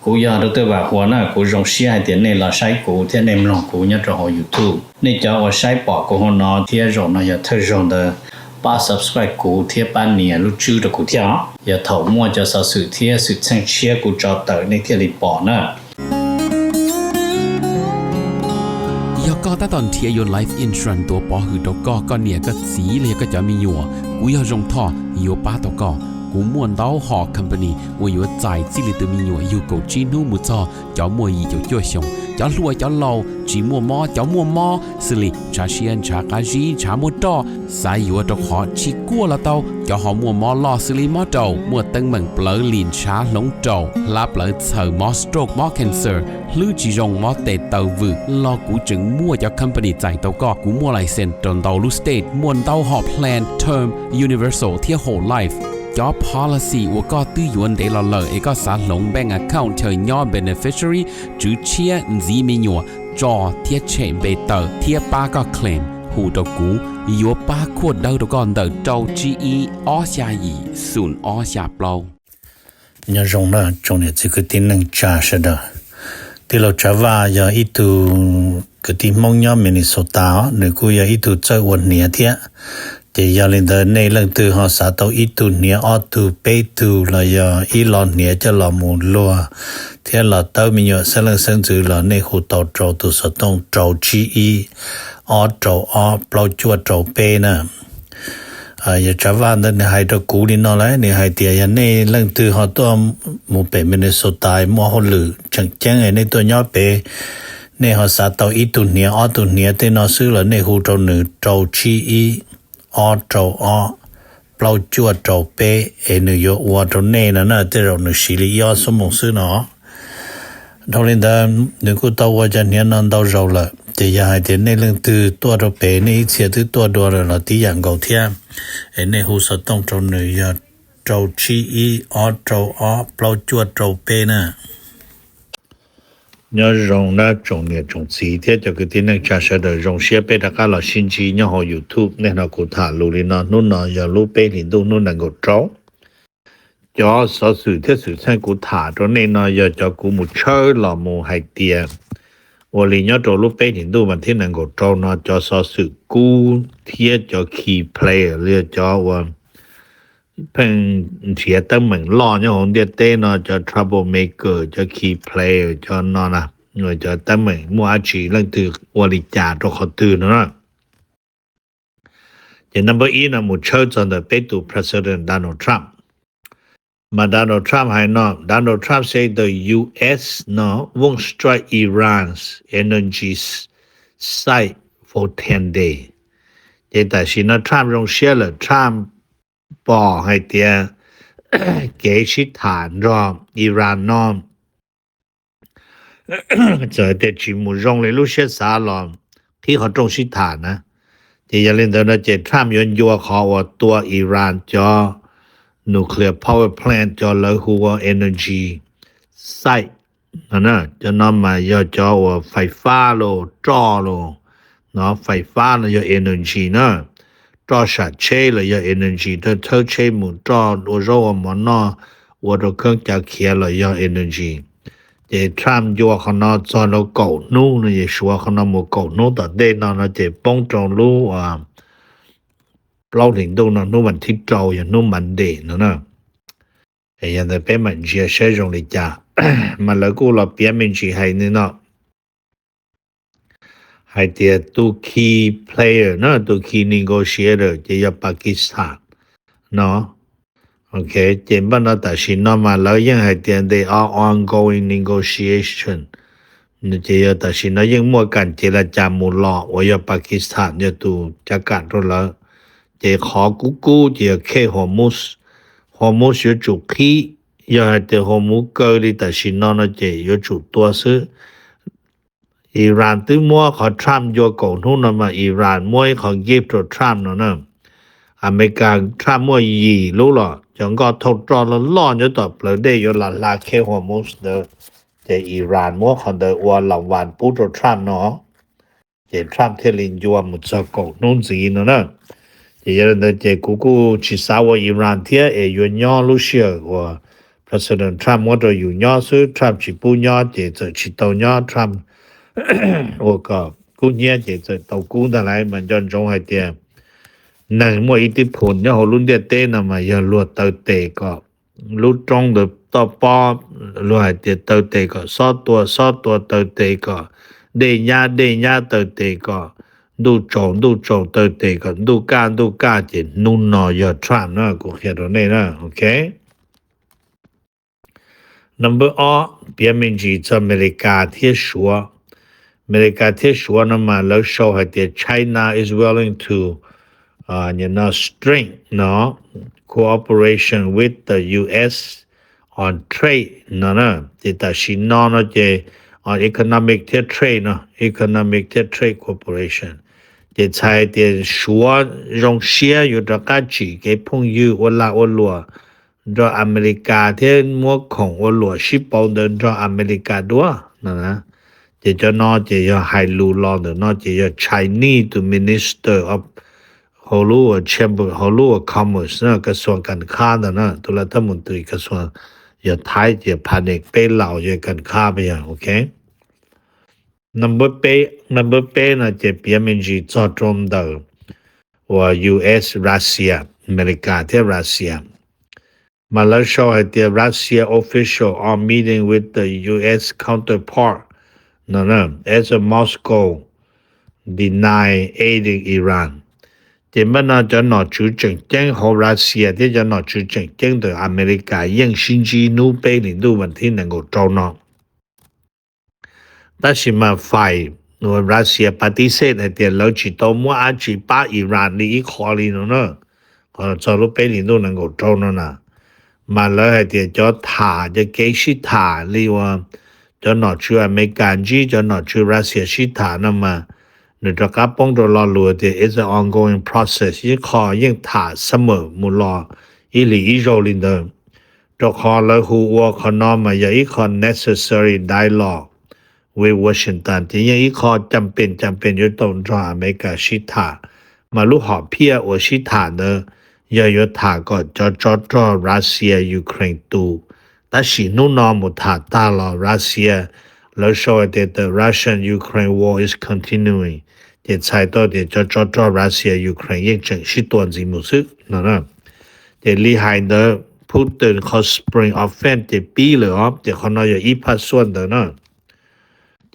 Kuv yog Dr. Vam Huas na, kuv zoo siab hais tias nej los saib kuv thiab nej mloog kuv nyob rau hauv YouTube. Nej cov uas saib pom kuv hauv no thiab zaum no yog thawj zaug ntawd, pab subscribe kuv thiab pab nias lub tswb rau kuv thiab os. Yog thaum muaj cov xov xwm thiab xwm txheej tshiab kuv tso tawm nej thiaj li pom na. Yog koj tab tom nrhiav yuav life insurance tuav pov hwm rau koj, koj niam koj txiv los yog koj cov me nyuam, kuv yog Zoo Thoj yuav pab tau koj. Kuv muaj ntau hom company uas yuav txais txij li tus me nyuam yug kaum tsib hnub mus txog cov muaj yim caum cuaj xyoos, cov hluas cov laus, tsis muaj mob cov muaj mob, xws li ntshav siab ntshav qab zib ntshav muaj roj, xav yuav rau qhov tsis kuaj los tau, cov ho muaj mob loj xws li mob raum, muaj teeb meem plawv lim ntshav hloov raum, hlab plawv txhaws, mob stroke mob cancer, hlwb tsis zoo mob tes taw vwm los kuv tseem muaj cov company txais tau koj. Kuv muaj license rau ntau lub state, muaj ntau hom plan term, universal thiab whole life. Cov policy uas koj twb yuav ntev los lawm es koj xav hloov bank account chaw nyob beneficiary, tswv tshiab, ntxiv me nyuam, tso thiab tshem npe tawm thiab pab koj claim, hu rau kuv, yuav pab khuaj dawb rau koj ntawm rau tsib ib ob xya yim xoom ob xya plaub. Nyob zoo na tsoom niam txiv kwv tij neej tsa sawv daws. Tij laug Tsav Vaj yog ib tug kwv tij Hmoob nyob Minnesota os, nws kuj yog ib tug txawj ua hniav thiab. Ces yog li ntawd nej leej twg ho xav tau ib tug hniav ob tug peb tug los yog ib lo hniav coj los mus luag thiab los tawb me nyuam xeeb leej xeeb ntxwv los nej hu tau rau tus xov tooj rau tsib ib ob rau ob plaub cuaj rau peb na. Yog Tsav Vaj ntawd nws hais rau kuv li no lawm, nws hais tias yog nej leej twg ho tuaj mus pem Minnesota muaj hauj lwm tseem ceeb nej tuaj nyob pem, nej ho xav tau ib tug hniav ob tug hniav tej no xwb los nej hu rau nws rau tsib ib ob rau ob plaub cuaj rau peb es nws yuav ua rau nej no na, tej zaum nws siv li ib ob xuab moos xwb no. Dhau li ntawd nws kuj tau ua cov hniav no ntau zaus lawm, ces yog hais tias nej leej twg tuaj rau pem nej ib txhia twb tuaj dua lawm los tib yam nkaus thiab, es nej hu xov tooj rau nws yog rau tsib ib ob rau ob plaub cuaj rau peb na. Nyob zoo na tsoom niam tsoom txiv thiab cov kwv tij neej tsa sawv daws, zoo siab peb rov qab los sib ntsib nyob hauv YouTube. Nej hnov kuv tham lus li no, hnub no yog lub peb hlis ntuj hnub nees nkaum rau. Cov xov xwm thiab xwm txheej kuv tham rau nej no yog cov kuv mus tshawb los mus hais tias ua li nyob rau lub peb hlis ntuj vas thib nees nkaum rau no cov xov xwm kub thiab cov key player los yog cov uas pheej nrhiav teeb meem loj nyob hauv ntiaj teb no, cov trouble maker, cov key player, cov no na, cov teeb meem muaj dab tsi leej twg ua li cas rau qhov twg no na. Ces number ib no mus tshawb txog ntawm peb tus President Donald Trump. Mas Donald Trump hais no, Donald Trump say the U S no won't strike Iran's energy site for ten days. Ces tam sim no Trump zoo siab lawm, Trump pom hais tias kev sib tham nrog Iran no txawm hais tias tsis mus zoo li lub siab xav los qhib qhov rooj sib tham na. Ces yog li ntawd no ces Trump yuav ncua qhov uas tua Iran cov nuclear power plant, cov lawv hu ua energy site no. Cov no mas yog cov uas fais fab los roj los, no fais fab los yog energy na, roj sam tsheb los yog energy, thawb tsheb mus roj ua zaub ua mov noj, ua rau kheeb cav khiav los yog energy. Ces Trump ncua qhov no txog rau kaum hnub no, es suav qhov no mus kaum hnub tom ntej no no ces poob rau lub plaub hlis ntuj no hnub vas thib rau yog hnub Monday no na. Yog ntawd peb mam ntsia saib zoo li cas. Mas lawv kuj los piav me ntsis hais li no, hais tias tus key player na, tus key negotiator ces yog Pakistan no. Ok, ces npaj no tam sim no mas lawv yeej hais tias they are ongoing negotiation, ces yog tam sim no yeej muaj kam cev las cas mus los uas yog Pakistan yog tus cav kam rau lawv. Ces qhov kub kub ces yog Khe Hormuz, Hormuz yuav tsum qhib. Yog hais tias Hormuz kaw li tam sim no no ces yuav tsum tua xwb. Iran twb muab qhov Trump ncua kaum hnub no mas Iran muab ib qho gift rau Trump no na. Amelikas Trump muaj yim lub los cov nkoj thauj roj loj loj nyob tom plawv dej yuav los hla Khe Hormuz ntawd, ces Iran muab qhov ntawd ua las vas pub rau Trump no, ces Trump thiaj li ncua mus txog kaum hnub ntxiv no na. Ces yog li ntawd ces kuv kuj tsis xav ua Iran thiab es yuav nyob lub sij hawm uas President Trump muab rau yus nyob xwb, Trump tsis pub nyob ces txawm tsis tau nyob, Trump ua kom kub hnyiab ces txawm tau kub ntag lauj. Mas nco ntsoov hais tias neeg muaj ib tib phum nyob hauv lub ntiaj teb no mas yog luag taw tes kom lub roob ntawd toj pob, luag hais tias taw tes kom xob tua, xob tua taw tes kom dej nyab, dej nyab taw tes kom ntuj tsaus, ntuj tsaus taw tes kom ntuj kaj, ntuj kaj, ces hnub no yog Trump na, kuv qhia rau nej na, ok. Number ob, piav me ntsis txog Amelikas thiab Suav. Amelikas thiab Suav no mas lawv sau hais tias China is willing to, you know, strengthen, no, cooperation with the U S on trade no na. Ces tam sim no no ces on economic thiab trade no, economic thiab trade cooperation. Ces txhais tias Suav zoo siab yuav rov qab tsim kev phooj ywg ua lag ua luam nrog Amelikas thiab muab khoom ua luam sib pauv ntawd nrog Amelikas dua no na. Ces cov no ces yog hais lus los ntawm no ces yog Chinese tus minister of hauv lub chamber, hauv lub commerce na, kas xuas kas khab ntawd na, tus lawv thab mus tws kas xuas yog Thaib ces pha ne peb laus yog kas khab yog, ok. Number peb, number peb no ces piav me ntsis txog rau ntawm uas U S Russia, Amelikas thiab Russia. Mas lawv sau hais tias Russia official are meeting with the U S counterpart no as a Moscow deny aiding Iran. Ces npaj no cov nom tswv tseem ceeb hauv Russia thiab cov nom tswv tseem ceeb ntawm Amelikas yeej sib ntsib hnub peb hlis ntuj vas thib nees nkaum rau no. Tab sis mas fais uas Russia patisej hais tias lawv tsis tau muab dab tsi pab Iran li ib qho li no na, qhov txog lub peb hlis ntuj nees nkaum rau no na. Mas lawv hais tias cov tham, cov kev sib tham li uas cov nom tswv Amelikas ntsib cov nom tswv Russia sib tham no mas nws rov qab poob rau lo lus tias it's an ongoing process, ib qho yeej tham summer mus los ib hlis ib zaug li ntawd. Rau qhov lawv hu ua qhov no mas yog ib qho necessary dialogue with Washington, ces yeej ib qho cam pem cam pem yuav tau nrog Amelikas sib tham. Mas lub hom phiaj uas sib tham ntawd yog yuav tham kom cov tsov rog Russia Ukraine tu. Tab sis hnub no mus tham tag los Russia, lawv sau hais tias the Russian Ukraine war is continuing, ces txhais tau tias cov tsov rog Russia Ukraine yeej tseem sib tua ntxiv mus xwb no. Ces li hais ntawd Putin qhov spring offense ces pib lawm os, ces qhov no yog ib phaj xuaj ntawd na.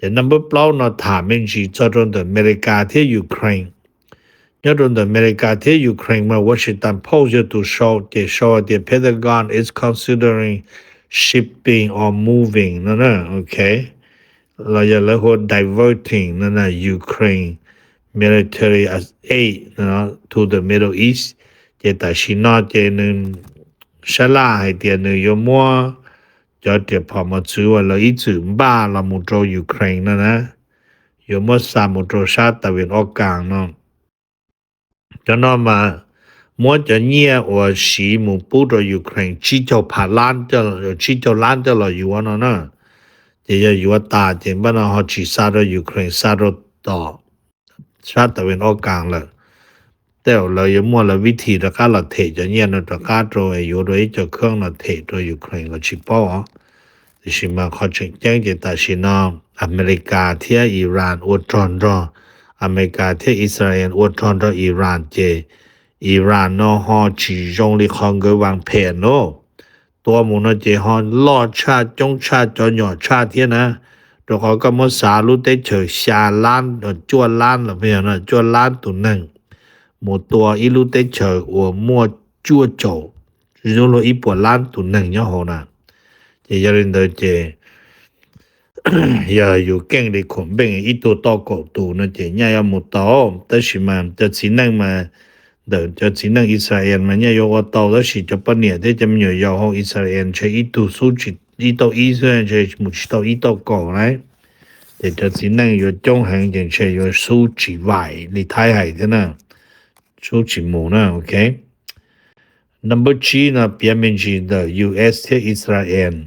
Ces number plaub no tham me ntsis txog rau ntawm Amelikas thiab Ukraine. Nyob rau ntawm Amelikas thiab Ukraine mas Washington Post yog tus sau, ces sau hais tias Pentagon is considering shifting or moving no na, ok. Los yog lawv hu ua diverting no na, Ukraine military aid to the Middle East. Ces tam sim no ces nws sab laj hais tias nws yuav muab cov riam phom mos txwv uas lawv ib txwm npaj los mus rau Ukraine no na, yuav muab xa mus rau sab tas vin ob kas no. Cov no mas muab cov nyiaj uas siv mus pub rau Ukraine tsib caug phav lab, tsib caug lab coj los yuav no na. Ces yog yuav tas ces npaj no ho tsis xa rau Ukraine, xa rau tom sab tas vin ob kas lawm. Tej zaum lawv yuav muaj lawv vib thim rov qab los them cov nyiaj no rov qab rau, yuav rau ib co khab no them rau Ukraine los tsis paub os. Tiam sis mas qhov tseem ceeb ces tam sim no Amelikas thiab Iran ua rog nrog, Amelikas thiab Israel ua rog nrog Iran ces Iran no ho tsis zoo li qhov nkawd vas phem no. Tua mus no ces ho loj tshaj, coob tshaj, cov nyom tshaj thiab na. Rau qhov koj muab xav lub teb chaws xya lab, cuaj lab los yog no, cuaj lab tus neeg mus tua ib lub teb chaws uas muaj cuaj caum, luag ib puas lab tus neeg nyob hauv na. Ces yog li ntawd ces yog yus keej li khuam npeej ib tug tau kaum tus no ces nyaj yuav mus tau. Tab sis mas cov txiv neej mas, ntawm cov txiv neej Israel mas nyaj yuav ua tau, tab sis cov poj niam thiab cov me nyuam yaus hauv Israel ntshe ib tug xub tsis, ib tauj ib xwb ntshe mus tsis tau ib tauj kaum na. Ces cov txiv neej yuav coob heev ces ntshe yuav xub tsis vaim li Thaib hais thiab na, xub tsis mus na, ok. Number tsib no piav me ntsis ntawm U S thiab Israel.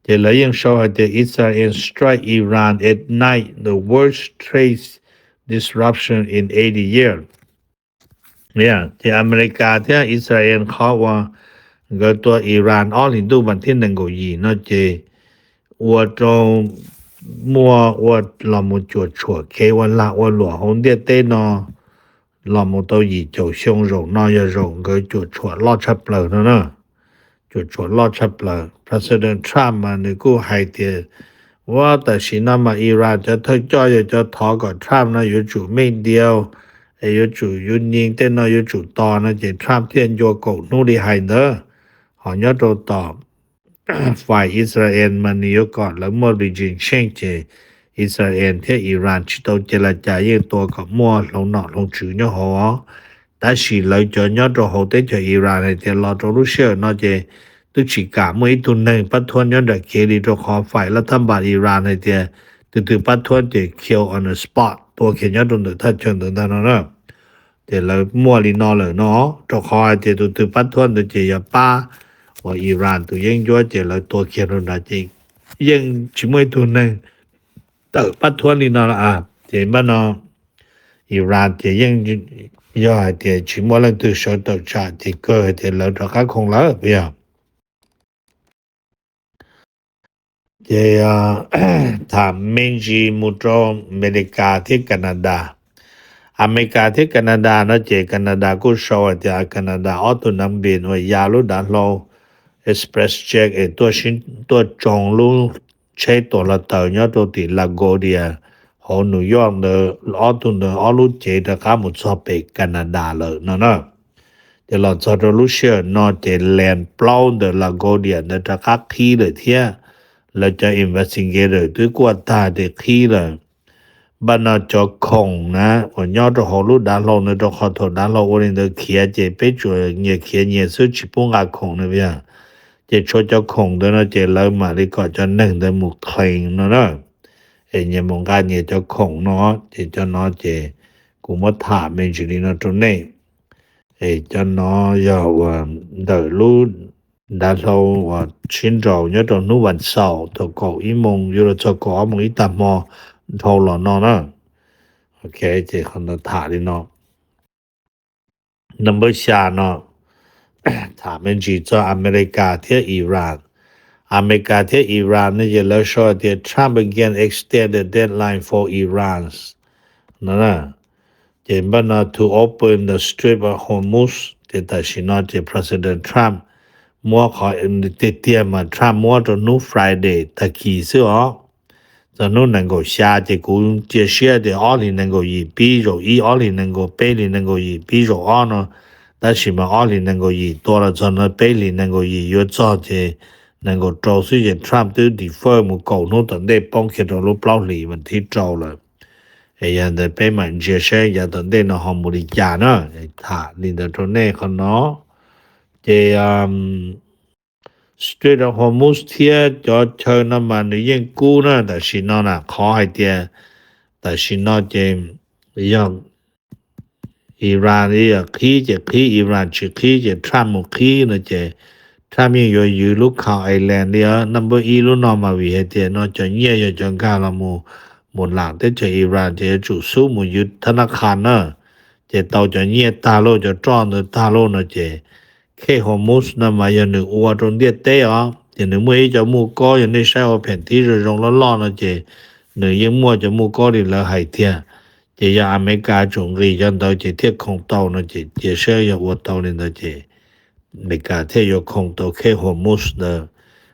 Ces lawv yeej sau hais tias Israel strike Iran at night, the worst trade disruption in eighty years. Ces Amelikas thiab Israel qhov uas nkawd tua Iran ob hlis ntuj vas thib nees nkaum yim no ces ua rau muaj ua los mus cuam tshuam kev ua lag ua luam hauv ntiaj teb no los mus tau yim caum xyoo zaum no yog zaum nkawd cuam tshuam loj tshaj plaws no na. Cuam tshuam loj tshaj plaws. President Trump mas nws kuj hais tias ua tam sim no mas Iran cov thawj coj yog cov thov kom Trump no yuav tsum mej diaus es yuav tsum yuav nyees tej no yuav tsum tos no ces Trump thiaj ncua kaum hnub li hais ntawd. Ho nyob rau tom fais Israel mas nws yuav kom lawv muaj regime change ces Israel thiab Iran tsis tau cia li cas yeej tua kom muaj hloov nom hloov tswv nyob hauv os. Tab sis lawv cov nyob rau hauv teb chaws Iran hais tias los rau lub sij hawm no ces twb tsis kam muaj ib tug neeg pab thuab nyob nram kev li rau qhov fais laj thab npas Iran hais tias tus twg pab thuab ces kill on the spot, tua kiag nyob rau ntawm thaj chaw ntawd ntag no na. Ces lawv muaj li no lawm no, rau qhov hais tias tus twg pab thuab ntawd ces yog pab uas Iran tus yeeb ncuab ces lawv tua kiag rau nrad ces yeej tsis muaj ib tug neeg tawm pab thuab li no lawm. Ces npaj no Iran ces yeej yog hais tias tsis muaj leej twg sawv tawm tsam ces kawg hais tias lawv rov qab khoom lawm puas yog? Ces tham me ntsis mus rau Amelikas thiab Kanadas. Amelikas thiab Kanadas no ces Kanadas kuj sau hais tias Kanadas ob tug nav npis uas ya lub dav hlau Express Jet es tuaj tsoo lub tsheb tuam hluav taws nyob rau tim LaGuardia hauv New York ntawd, ob tug ntawd ob lub cev rov qab mus txog pem Kanadas lawm no na. Ces los txog rau lub sij hawm no ces land plaub ntawm LaGuardia ntawd rov qab qhib lawm thiab. Lawv cov investigator twb kuaj tag tias qhib lawm. Npaj no cov khoom na uas nyob rau hauv lub dav hlau ntawd, rau qhov thaum dav hlau ua li ntawd khiav ces peb tsuas nyias khiav nyias xwb tsis pub nqa khoom na. Ces tshuav cov khoom ntawd no ces lawv mam li kom cov neeg ntawd mus clean no na, es nyias mus nqa nyias cov khoom no. Ces cov no ces kuv muab tham me ntsis li no rau nej. Es cov no yog uas ntawm lub dav hlau uas sib nraus nyob rau hnub vas xaum thaum kaum ib moos yuav luag txog kaum ob moos ib tag hmo dhau los no na. Ok, ces qhov ntawd tham li no. Number xya no, tham me ntsis txog Amelikas thiab Iran. Amelikas thiab Iran no ces lawv sau tias Trump again extend the deadline for Iran no. Ces npaj no to open the Strait of Hormuz, ces tam sim no ces President Trump muab qhov tiag tiag mas Trump muab rau hnub Friday tag kis xwb os. Txog hnub nees nkaum xya ces kuv cia siab tias ob hlis nees nkaum yim pib zaum ib, ob hlis nees nkaum peb, hlis nees nkaum yim pib zaum ob no. Tab sis mas ob hlis nees nkaum yim tua los txog no peb hlis nees nkaum yim yuav txog ces nees nkaum rau xwb ces Trump twb defer mus kaum hnub tom ntej poob kiag rau lub plaub hlis vas thib rau lawm. Es yog ntawd peb mam ntsia saib yav tom ntej no ho mus li cas na. Tham li ntawd rau nej qhov no. Ces Strait of Hormuz thiab cov chaw no mas nws yeej kub na tam sim no na, qhov hais tias tam sim no ces yog Iran qhib ces qhib, Iran tsis qhib ces Trump mus qhib no ces Trump yeej yuav ywv lub Crown Island li os. Number ib lub no mas vim hais tias no cov nyiaj yog cov nkag los mus, mus lam teb chaws Iran ces yuav tsum xub mus ywv thab nab qha na. Ces tau cov nyiaj tag lauj, cov roj ntawd tag lauj no ces Khej Hormuz no mas yog nws ua rau ntiaj teb os, ces nws muaj ib co muaj kob, yog nej saib hauv pheem thib zoo zoo loj loj no ces nws yeej muaj cov muaj kob li lawv hais tiag. Ces yog Amelikas tsum nqis cov ntawd ces thiaj khoom tau no ces cia saib yog ua tau li ntawd ces Amelikas thiaj yuav khoom tau Khej Hormuz ntawd.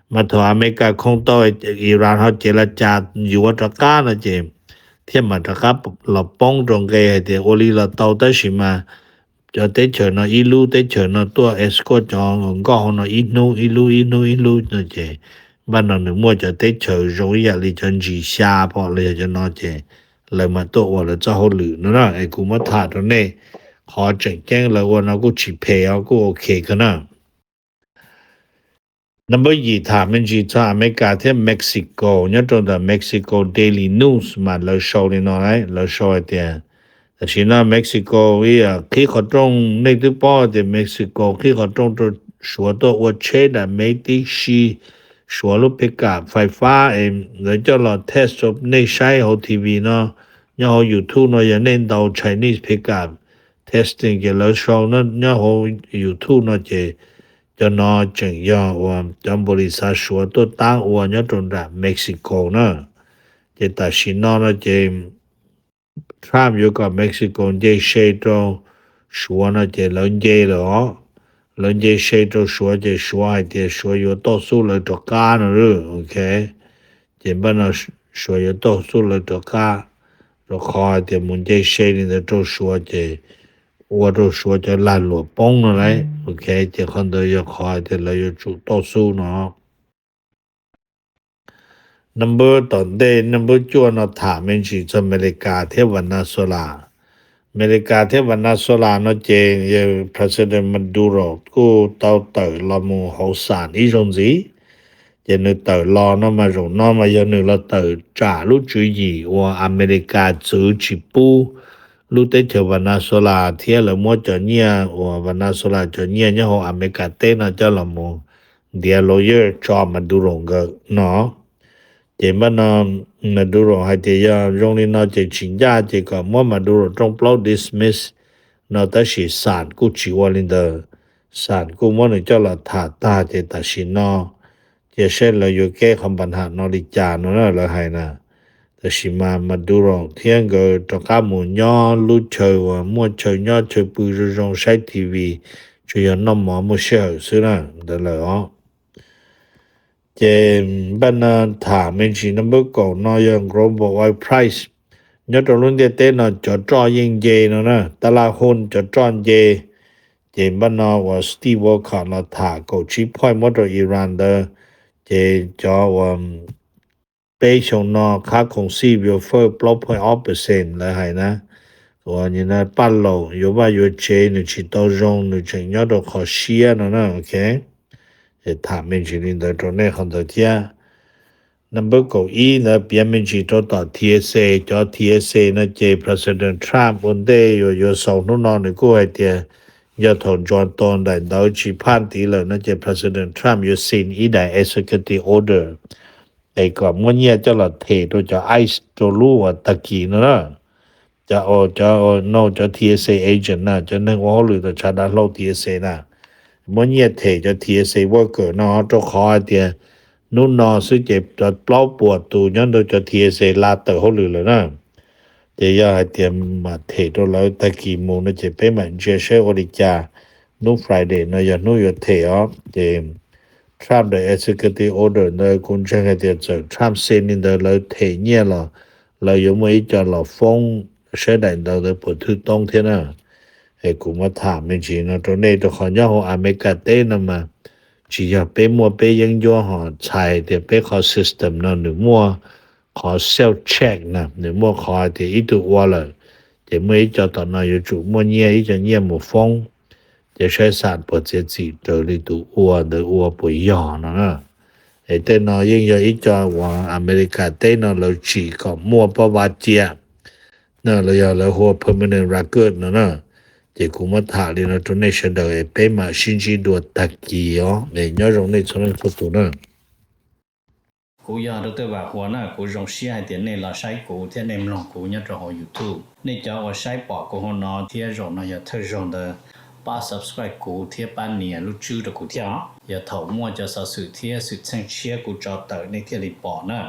Mas thaum Amelikas khoom tau, Iran ho cev los cas yuav rov qab no ces thiaj mam rov qab los poob rau nqe hais tias ua li los tau tab sis mas cov teb chaws no ib lub teb chaws no tuaj escort cov nkoj hauv no ib hnub ib lub ib hnub ib lub no ces npaj no nws muaj cov teb chaws zoo ib yam li cov ntsis xya pom los yog cov no ces lawv mam tuaj ua lawv txoj hauj lwm no na. Es kuv muab tham rau nej, qhov tseem ceeb lawv ua no kuj tsis phem os, kuj ok kawg na. Number yim tham me ntsis txog Amelikas thiab Mexico. Nyob rau ntawm Mexico Daily News mas lawv sau li no, lawv sau hais tias tam sim no Mexico qhib qhov rooj, nej twb paub tias Mexico qhib qhov rooj rau Suav tuaj ua tsheb dam mev tib si, Suav lub pej kam fais fab es lawv coj los test rau nej saib hauv T V no, nyob hauv YouTube no yog nej ntaus Chinese pej kam testing ces lawv sau nyob hauv YouTube no ces Cov no tseem yog uas cov npaum li xav Suav tuaj tab ua nyob rau nram Mexico na. Ces tam sim no no ces Trump yuav kom Mexico nce se rau Suav no ces lawv nce lawm os. Lawv nce se rau Suav ces Suav hais tias Suav yuav toj xub lawv rov qab no. Ok, ces npaj no Suav yuav toj xub lawv rov qab, rau qhov hais tias mus nce se li ntawd rau Suav ces ua rau Suav cov lag luam poob no lauj. Ok, ces qhov ntawd yog qhov hais tias lawv yuav tsum toj xub no. Number tom ntej, number cuaj no tham me ntsis txog Amelikas thiab Venezuela. Amelikas thiab Venezuela no ces President Maduro kuj tau tawm los mus hauv xam ib zaug ntxiv. Ces nws tawm los no mas zaum no mas yog nws los tawm tsam lub tswv yim uas Amelikas txwv tsis pub lub teb chaws Venezuela thiab lawv muab cov nyiaj uas Venezuela cov nyiaj nyob hauv Amelikas teb no coj los mus ntiav lawyer tso Maduro nkawd no. Ces npaj no Maduro hais tias yog zoo li no ces tsis ncaj ces kom muab Maduro rooj plaub dismiss no tab sis xam kuj tsis ua li ntawd. Xam kuj muab nws coj los tham tag ces tam sim no cia saib lawv yuav keb qhov npa nham no li cas no na lawv hais na. Tab sis mas Maduro thiab nkawd rov qab mus nyob lub chaw uas muaj chaw nyob chaw pw zoo zoo saib T V, tsuas yog noj mov muaj sij hawm xwb na ntawd lawm os. Ces npaj no tham me ntsis no npawb kaum no yog global oil price. Nyob rau lub ntiaj teb no cov roj yeej nce no na, tab laj hun cov roj nce. Ces npaj no uas Steve Witkoff los tham kaum tsib point muab rau Iran ntawd, ces cov uas peb xyoo no khab khoom xij yuav fawj plaub point ob percent lawv hais na. Uas nim no paj laum yuav vaj yuav tsev nws tsis tau zoo, nws tseem nyob rau qhov siab no na. Ok, tham me ntsis li ntawd rau nej qhov ntawd thiab. Number kaum ib ntawd piav me ntsis rau tom T S A, cov T S A no ces President Trump ua ntej yuav yuav xaus hnub no nws kuj hais tias yog thaum Juan Thornton daim ntawv tsis phaj ntiv lawm no ces President Trump yuav sign ib daim executive order es kom muab nyiaj coj los them rau cov ice rau lub uas tag kis no na. Cov, cov, no cov T S A agent na, cov neeg ua hauj lwm tom tshav dav hlau T S A na, muab nyiaj them cov T S A worker no rau qhov hais tias hnub no xwb ces plaub puas tus nyob ntawm cov T S A la tawm hauj lwm lawm na. Ces yog hais tias mam them rau lawv tag kis mus no ces peb mam ntsia saib ua li cas. Hnub Friday no yog hnub yuav them os. Ces Trump daim executive order ntawd kuv ntseeg hais tias txawm Trump sign li ntawd lawv them nyiaj los lawv yuav muaj ib co los foob saib daim ntawv ntawd puas thwj toob thiab na. Es kuv muab tham me ntsis no rau nej rau qhov nyob hauv Amelikas teb no mas tsis yog peb muaj peb yeeb ncuab ho txhais tias peb qhov system no nws muaj qhov self check na, nws muaj qhov tias ib tug ua lawm ces muaj ib co tom no yuav tsum muaj nyiaj, ib co nyiaj mus foob. Ces saib xam puas txiav txim raws li tus ua ntawd ua puas yog no na. Es tej no yeej yog ib co uas Amelikas teb no lawv tsim kom muaj pob vaj cia na, los yog lawv hu ua permanent record no na. Ces kuv muab tham li no rau nej sawv daws es peb mam sib ntsib dua tag kis os. Es nyob zoo nej txhua leej txhua tus na. Kuv yog Dr. Vam Huas na, kuv zoo siab hais tias nej los saib kuv thiab nej mloog kuv nyob rau hauv YouTube. Nej cov uas saib pom kuv hauv no thiab zaum no yog thawj zaug ntawd, pab subscribe kuv thiab pab nias lub tswb rau kuv thiab os. Yog thaum muaj cov xov xwm thiab xwm txheej tshiab kuv tso tawm nej thiaj li pom na.